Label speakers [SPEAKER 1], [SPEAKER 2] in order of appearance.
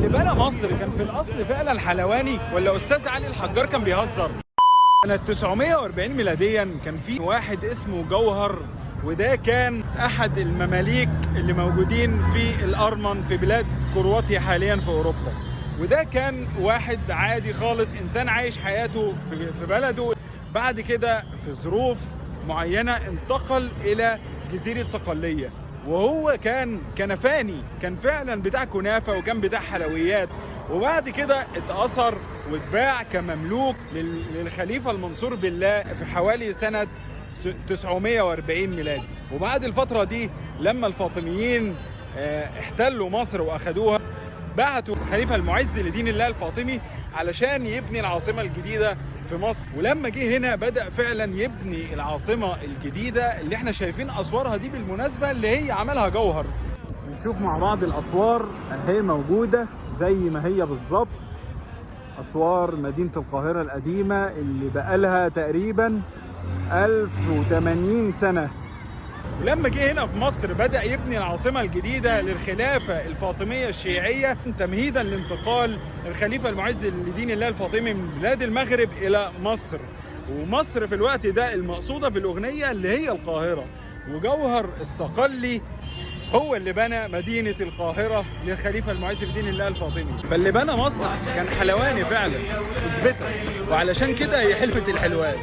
[SPEAKER 1] اللي بنى مصر كان في الاصل فعلا حلواني ولا استاذ علي الحجار كان بيهزر؟ سنة 940 ميلاديا كان في واحد اسمه جوهر، وده كان احد المماليك اللي موجودين في الارمن في بلاد كرواتيا حاليا في اوروبا. وده كان واحد عادي خالص، انسان عايش حياته في بلده. بعد كده في ظروف معينة انتقل الى جزيرة صقلية، وهو كان كنفاني، كان فعلا بتاع كنافة وكان بتاع حلويات. وبعد كده اتأثر واتباع كمملوك للخليفة المنصور بالله في حوالي سنة 940 ميلادي. وبعد الفترة دي لما الفاطميين احتلوا مصر واخدوها، بعتوا الخليفة المعز لدين الله الفاطمي علشان يبني العاصمة الجديدة في مصر. ولما جه هنا بدأ فعلا يبني العاصمة الجديدة اللي احنا شايفين أسوارها دي بالمناسبة اللي هي عملها جوهر. بنشوف مع بعض الأسوار اهي موجودة زي ما هي بالظبط، أسوار مدينة القاهرة القديمة اللي بقالها تقريبا 1080 سنة. ولما جه هنا في مصر بدأ يبني العاصمة الجديدة للخلافة الفاطمية الشيعية تمهيدا لانتقال الخليفة المعز لدين الله الفاطمي من بلاد المغرب إلى مصر. ومصر في الوقت ده المقصودة في الأغنية اللي هي القاهرة. وجوهر الصقلي هو اللي بنى مدينة القاهرة للخليفة المعز لدين الله الفاطمي. فاللي بنى مصر كان حلواني فعلا، اثبتها، وعلشان كده هي حلوة الحلوان.